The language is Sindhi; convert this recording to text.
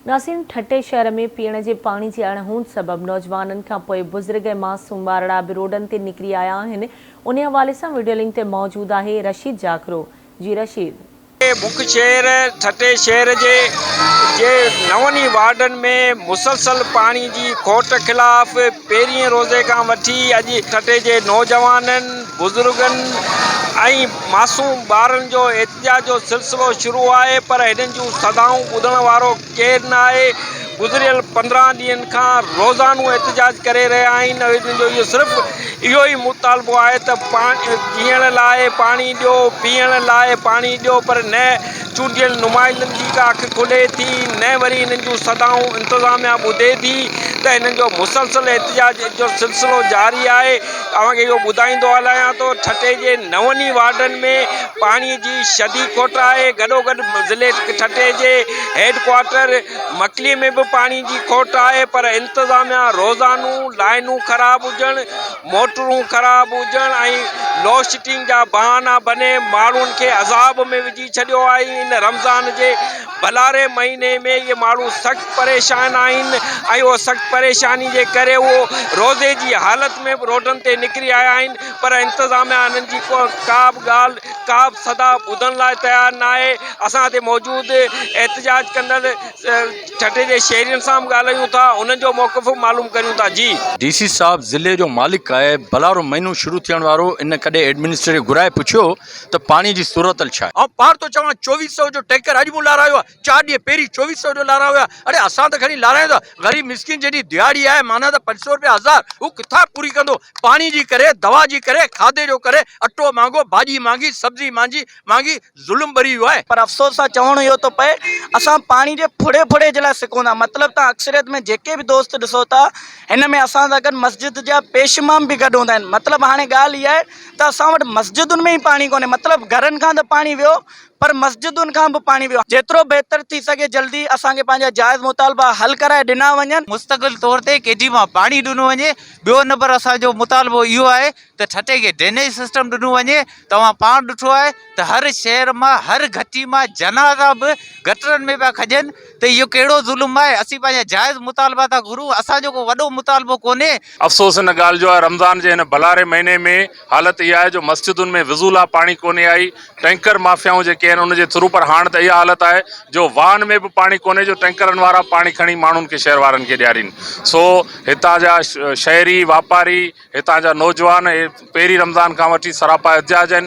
ناظرين ٺٽي شهر ۾ پيئڻ جي پاڻي جي اڻهوند سبب نوجوانن کان پوء بزرگ ۽ معصوم ٻارڙا به روڊن تي نڪري آيا آهن انهي حوالي سان وڊيو لنڪ تي موجود آهي رشيد جاکرو جي رشيد. مک شهر ٺٽي شهر جي جي نون ئي وارڊن ۾ مسلسل پاڻي جي کوٽ خلاف پهرين روزي کان وٺي اڄ ٺٽي جي نوجوانن، بزرگن ۽ معصوم ٻارن جو احتجاج جو سلسلو شروع آهي پر هنن جون صدائون ٻڌڻ وارو ڪير نه آهي گذريل 15 ڏينهن کان روزانو احتجاج ڪري رهيا آهن هنن جو اهو صرف اهو ئي مطالبو آهي ته جيئڻ لاء پاڻي ڏيو پيئڻ لاء پاڻي ڏيو پر نه چونڊيل نمائندن جي ڪا اک کلي ٿي نه وري هنن جون صدائون انتظاميا ٻڌي ٿي ته هنن جو مسلسل احتجاج جو سلسلو جاري آهي اوهان کي اهو ٻڌائيندو هلايان ٿو ٺٽي جي نون ئي وارڊن ۾ پاڻي جي شديد کوٽ آهي گڏوگڏ ضلعي ٺٽي جي هيڊ ڪوارٽر مڪلي ۾ به پاڻي جي کوٽ آهي پر انتظاميا روزانو لائنون خراب هجڻ موٽرون خراب هجڻ ۽ لوڊشيڊنگ جا بهانا بني ماڻهن کي عذاب ۾ وجهي ڇڏيو آهي ان رمضان جي ڀلاري مهيني ۾ اهي ماڻهو سخت پريشان آهن ۽ اهو سخت پريشاني جي ڪري اهو روزي جي حالت ۾ به روڊن تي نڪري آيا آهن پر انتظاميا انهن جي ڪا به ڳالهه ڪا به صدا ٻڌڻ لاء تيار ناهي اسان هتي موجود احتجاج ڪندڙ ٺٽي جي شهرين سان به ڳالهايون ٿا انهن جو موقف به معلوم ڪريون ٿا جي. ڊي سي صاحب ضلعي جو مالڪ آهي ڀلارو مهينو شروع ٿيڻ وارو ان ڪڏهن ايڊمنسٽريٽر گهرائي پڇيو ته پاڻي جي صورتحال ڇا آهي؟ آئون پاڻ ٿو چوان چوويهه سئو جو ٽينڪر اڄ مون لارايو آهي، چار ڏينهن پهرين چوويهه سئو جو لارايو آهي، اڙي اسان ته کڻي لارايون ٿا، غريب مسڪين جيڏي دهاڙي آهي معنيٰ ته 500 رپيا هزار هو ڪٿان پوري ڪندو، پاڻي جي ڪري، دوا جي ڪري، کاڌي جو ڪري، اٽو مهانگو، ڀاڄي مهانگي، سبزي مهانجي مهانگي، ظلم ٻري ويو آهي. پر افسوس سان چوڻ اهو ٿو پئي اسان پاڻي جي ڦڙي ڦڙي جي لاء سڪون ٿا مطلب ته اڪثريت ۾ جيڪي به دوست ڏسو ٿا هن ۾ اسان سان گڏ مسجد جا پيش امام به گڏ هوندا آهن مطلب هاڻي ڳالهه اها آهي ته اسان وٽ مسجدن ۾ ئي پاڻي ڪونهي مطلب گهرن کان ته پاڻي ويو پر مسجدن کان به پاڻي ويو جيترو بهتر ٿي سگهي جلدي اسان کي پنهنجا جائز مطالبا حل ڪرائي ڏنا وڃن. مستقل طور تي ڪي ڊي مان پاڻي ڏنو وڃي ٻيو نمبر اسان جو مطالبو اهو آهي ته ٺٽي کي ڊرينيج سسٽم ڏنو وڃي توهان پاڻ ڏٺو آهي ته هر شهر مان هر گهٽي مان جنازا به گٽرن ۾ پيا کڄن ته اهو ڪهڙو ظلم آهي اسين پنهنجا جائز مطالبا ٿا گهرون اسان جو ڪو وڏو مطالبو ڪونهي. افسوس ان ڳالهه جو آهي رمضان جي هن ڀلاري مهيني ۾ حالت اها آهي جو مسجدن ۾ وضو لاء پاڻي ڪونهي آئي ٽينڪر مافيائون جيڪي آهن ان جي ٿرو پر هاڻ ته اها حالت آهي جو واهن ۾ به پاڻي ڪونهي جو ٽينڪرن وارا پاڻي کڻي ماڻهن کي شهر وارن کي ڏيارين سو هتان جا شهري واپاري هتان جا نوجوان پهرين رمضان کان وٺي سراپا احتجاج آهن.